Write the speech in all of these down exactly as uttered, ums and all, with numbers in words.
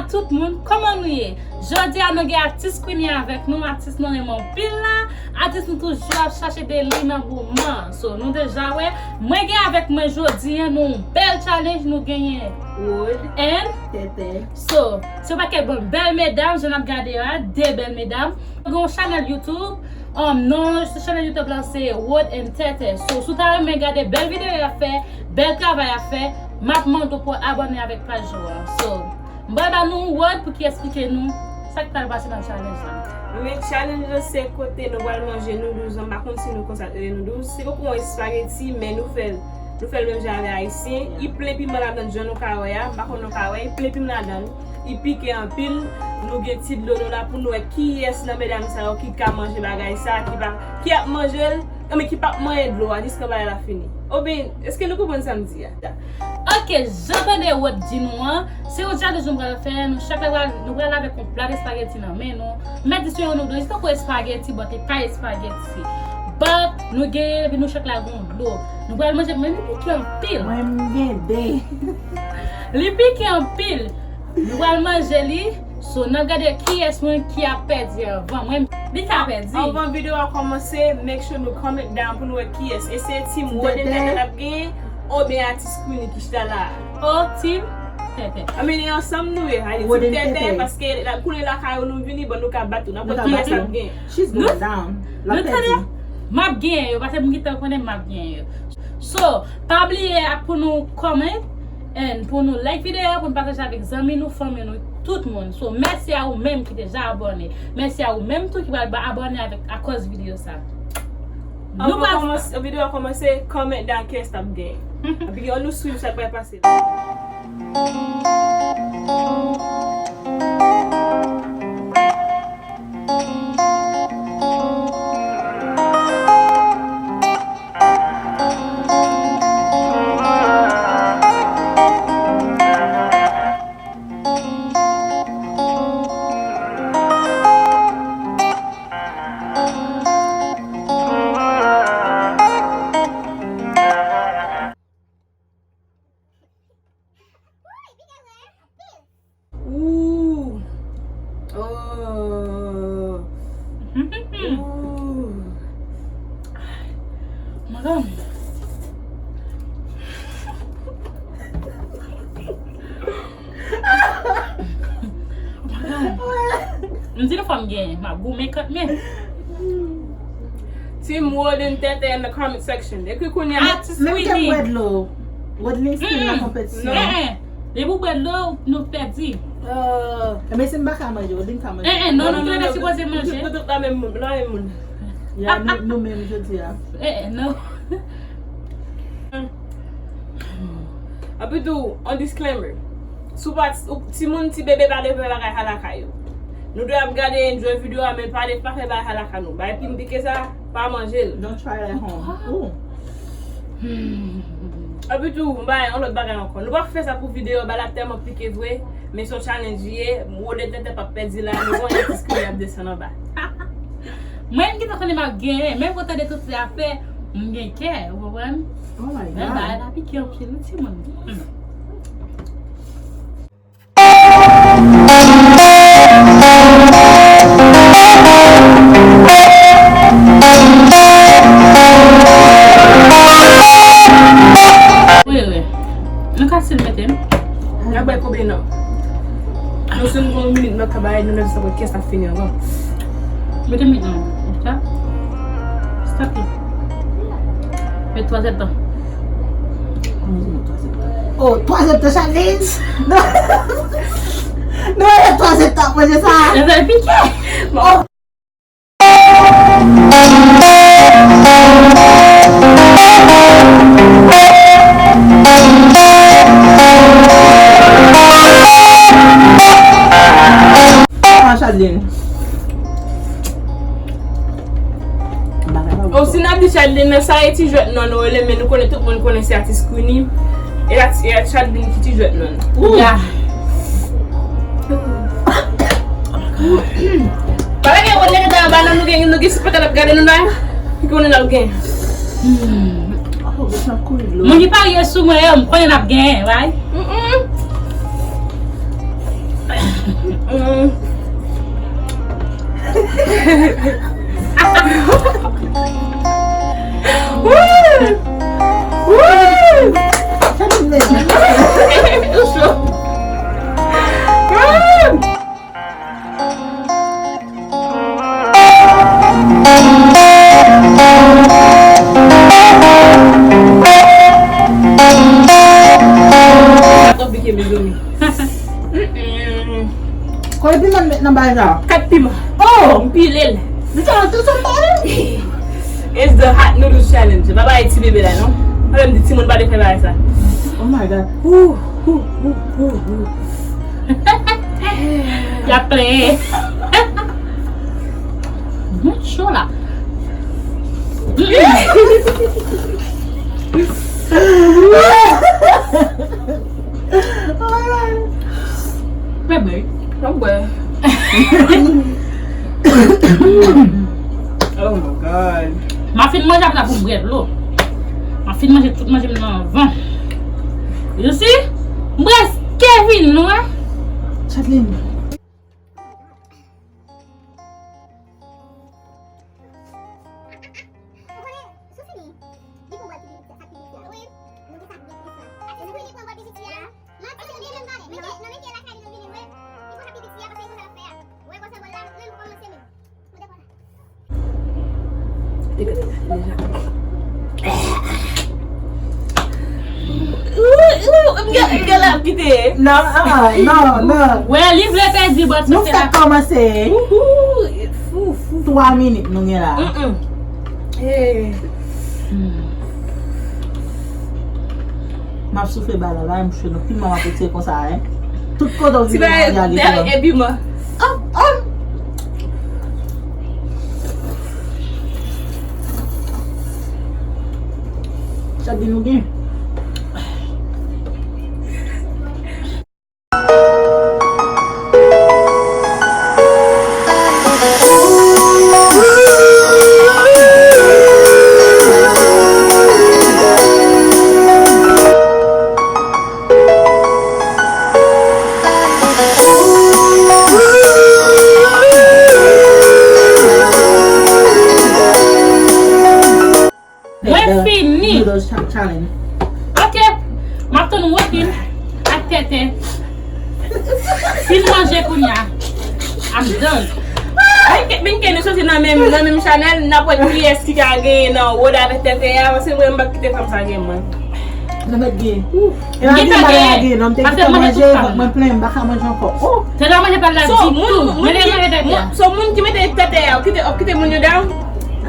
Tout moun, kòman nou ye? Jodi a nou gen atis Queenie avèk nou, atis nou renmen anpil la, atis nou toujou ap chache de li nan moman. So, nou deja wè, mwen gen avèk mwen jodi a nou bèl challenge nou genyen. Wood and Tete. So, se yon pakèt bon bèl medam, jan n ap gade yo a, de bèl medam. Nou gen yon chanèl YouTube, um, non, se chanèl YouTube la se Wood and Tete. So, si w ta renmen gade bèl videyo y ap fè, bèl travay y ap fè, m ap mande w pou w abòne avèk paj yo a. So, m pral ba nou Wood pou ki esplike nou sa k pral pase nan challenge la. Men challenge la se kote nou pral manje noodles, m pa konn si nou konn sa k rele noodles. Se tankou yon espageti, men nou fè l, nou fè l menm jan avèk ayisyen. Li plen piman ladan l, jan nou ka wè a, m pa konn nou ka wè, li plen piman ladan l. Li pike anpil. Nou gen ti dlo nou la pou nou wè kiyès nan medam sa yo ki ka manje bagay sa, ki pa, ki ap manje l, men ki p ap manyen dlo a jiskan bagay la fini. Oben, èske nou konprann sa m di a? Ok, jan tande Wood di nou an, se yon challenge nou pral fè, nou chak la pral, nou pral avèk yon plat espageti nan men nou. M mèt di se yon noodle, se tankou espageti, but e pa espageti. But, nou genyen, epi nou chak la gen yon dlo. Nou pral manje, men li pike anpil. Mwen, m gen de. Li pike anpil. Nou pral manje li. So, n ap gade kiyès mwen ki ap pèdi anvan. Mwen, li ka pèdi. Anvan videyo a kòmanse, make sure nou comment down pou nou wè kiyès. E se Team Wood and Tete n ap genyen, oubyen atis Queenie ki chita la a? O, Team Tete. I mean, e ansanm nou ye, Team Tete, paske la, kounye lakay ou nou vini, bon, nou ka bat ou. N ap wè kiyès ap genyen. She's going down. L ap pèdi. M ap genyen yo, paske m gentan konnen m ap genyen yo. So, pa bliye pou nou comment and pou nou like videyo, pou nou pataje avèk zanmi nou, fanmi nou, tout moun. So, mèsi a ou menm ki deja abòne. Mèsi a ou menm tou ki pral ba abòne avèk, akòz videyo sa. Nou pral kòmanse, videyo a kòmanse, comment down kiyès t ap genyen. Epi ann nou swiv sa k pral pase la. Ooh. Oh. Ooh. Madam. Madam. M di nou fò m genyen, m ap goumen kont men. Team Wood and Tete in the comment section. Ekri kounye a. Atis Queenie. Menm ke bwè dlo. Woodley still nan konpetisyon. Eh, eh. Depi w bwè dlo, nou pèdi. Enben si m pa ka manje, Woodley ka manje. Eh, eh, non, non, nou te sipoze manje. Nou tout la menm moun, la menm moun. Ya, nou, nou menm jodi a. Eh, eh, non. Epi tou, on disclaimer. Si w pa, ou, timoun, ti bebe pa dwe fè bagay halakha yo. Nou dwe ap gade, enjoy videyo a, men pa dwe pa fè bagay halakha nou. Bagay pim pike sa, pa manje l. Don't try it at home. Ooh. Epi tou, m bay yon lòt bagay ankò. Nou pa fè sa pou videyo, bagay la tèlman pike vre, men se yon challenge li ye, Wood and Tete p ap pèdi la, nou gon yon ti screen ap desann anba. Mwen, m gentan konnen m ap genyen, menm pou tande tout se afè, m gen kè, ou konprann? Oh my God. Men bagay la pike anpil, wi, timoun. Hmm. Wi, wi. Nou ka still mete m. N ap bay konbyen nan? Nou se yon minit nan ka bay, nou menm sa pou kès ap fini anvan. Mete m nan. Sa? Stop it. Met twazèt tan. Oh, twazèt tan, Charlene! Non, non, twazèt tan, mwen se sa. E fè pike. Oh. Ah, Charlene. Oh, si n ap di Charlene nan, sa e ti jwèt non nou rele, men nou konnen, tout moun konnen se atis Queenie. E la, e Charlene ki ti jwèt non. Ooh. Ya. Pa gen moun ki te anba non, nou gen, nou gen sipòtè l ap gade nou la. Ki konnen n ap gen. Hmm. Oh, gòj ap kouri dlo. Moun ki parye sou mwen yo, m konnen n ap genyen, right? Mm-mm. Mm. Woo! Woo! Yo cho. Woo! Sa konplike, mezanmi. Mm-mm. Konbyen piman m met nan bagay sa? Kat piman. Oh! M pile l. Li sa, tout sa m pale. It's the hot noodles challenge. Se pa bagay ti bebe la, non. Fò m di timoun pa te fè bagay sa. Oh my God. Ouh, ouh, ouh, ouh, ouh. Y ap plenyen. Mwen cho la. Mwen bwè. Mwen bwè. Oh my God. M a fin manje apre sa pou m bwè dlo. M a fin manje tout manje m nan van. You see? M prèske vin lwen. Chadeline. Ou konnen, sou fini, li pran bwèt pipi piti a, sa k pi piti a. Wi. Nou gen sa k pi piti a. Atis Queenie pran bwèt pipi piti a. Manti, ou byen menm gade. Men ke, non, men ke lakay li nou vini, wi. Li pran sa k pi piti a, paske li konn sa l ap fè a. Ou wè, konsa, bon, la, menm kòmanse menm. Ou dekonn la. Ou, ou, m gen, m gen la kite. Non, ah, non, non. Wè, li vle pèdi, but nou fèk kòmanse. Ouhou, fou, fou. Twa minit nou gen la. Mm-mm. Hey. M ap soufle ba la, ba m cho, non, piman m ap retire konsa, hein. Tout kote w vini, m ap gade piman. Epi mwen. Hop, hop. Sa di nou gen. Mwen fini. Noodles cha-, challenge. Ok. M ap tann Wodin ak Tètè. Fin manje kounye a. I'm done. Min ke, min ke nou soti nan menm, nan menm chanèl, n ap wè kiyès ki ka genyen nan Wod avèk Tètè a, paske mwen, m p ap kite fanm sa genyen mwen. Nou mèt gen. Ouf. E la di bagay la gen, non, m te gentan manje, fòk mwen plen, m pa ka manje ankò. Oh! Tètè manje plat la ditou. Men li manje tètè a. So, moun ki mete tètè a, w kite, w kite moun yo down?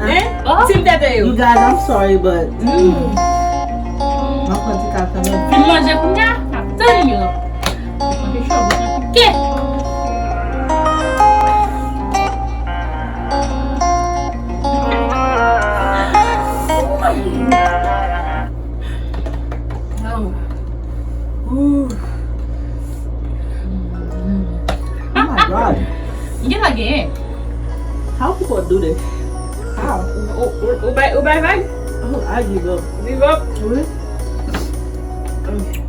Hein? Team tètè yo. You guys, I'm sorry, but, mm. Mwen pran ti kal kanmenm. Fin manje kounye a, ap tann yo. Mwen te cho, mwen te pike. Oh. Ooh. Oh my God. Gen la gen. How people do this? How? Ou, ou, ou bay, ou bay vag? Oh, I give up. Give up? Wi. Okay.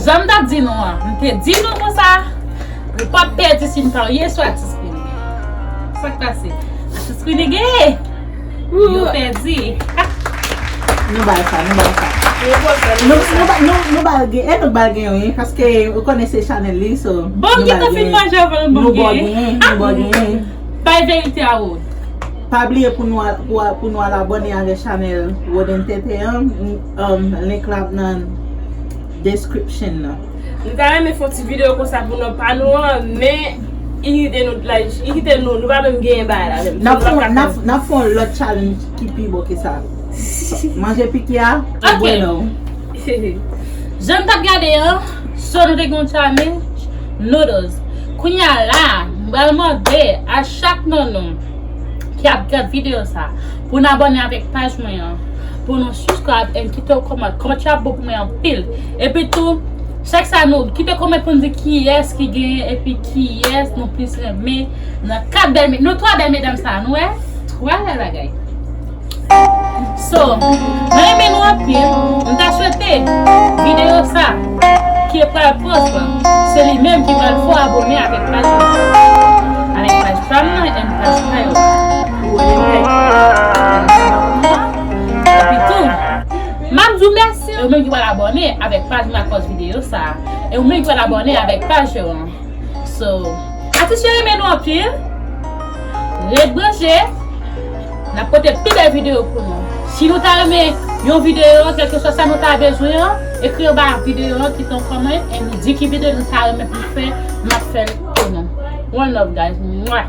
Jan m t ap di nou an, m te di nou konsa, nou p ap pèdi si n parye sou Atis Queenie. Sa k pase? Atis Queenie genyen! Yo pèdi. Nou ba l sa, nou ba l sa. Nou, nou ba, nou, nou ba l gen, e nou ba l gen, wi, paske ou konnen se chanèl li, so. Bon, nou ba l gen. Bon, gentan fin manje avan l, bon, nou ba l gen, nou ba l gen. Bay verite a ou. Pa bliye pou nou al, pou, pou nou al abòne avèk chanèl Wod and Tètè an, um, link la ap nan description nan. Nou ta renmen fè yon ti videyo konsa pou nou pa nou an, men irite nou, like, irite nou, nou pa menm genyen bagay la menm. N ap fè, n ap, n ap fè yon lòt challenge ki pi bon ke sa. Manje piki a, ou bwè nan ou. Jan n t ap gade an, so nou te gen yon challenge, noodles. Kounye a la, m pral mande a chak nan nou ki ap gad videyo sa, pou n abòne avèk paj mwen an, pou nou subscribe and kite yon kòmantè. Kòmantè a bon pou mwen anpil. Epi tou, chak sa nou kite kòmantè pou n di kiyès ki genyen epi kiyès nou plis renmen nan kat bèl me-, nou twa bèl medam sa, nou wè? Twa bèl bagay. So, mwen renmen nou anpil. M ta swete videyo sa ki pral post la, se li menm ki pral fè w abòne avèk paj mwen, avèk paj pa m nan, e paj pa yo. Epi tou, m ap di w mèsi ou menm ki pral abòne avèk paj mwen akòz videyo sa, e ou menm ki pral abòne avèk paj yo an. So, atis yo renmen nou anpil. Ret branche. N ap pote pi bèl videyo pou nou. Si nou ta renmen yon videyo, kèlkeswa sa nou ta bezwen an, ekri anba videyo an, kite yon kòmantè, e nou di ki videyo nou ta renmen pou fè, n ap fè l pou nou. One love, guys. Mwah.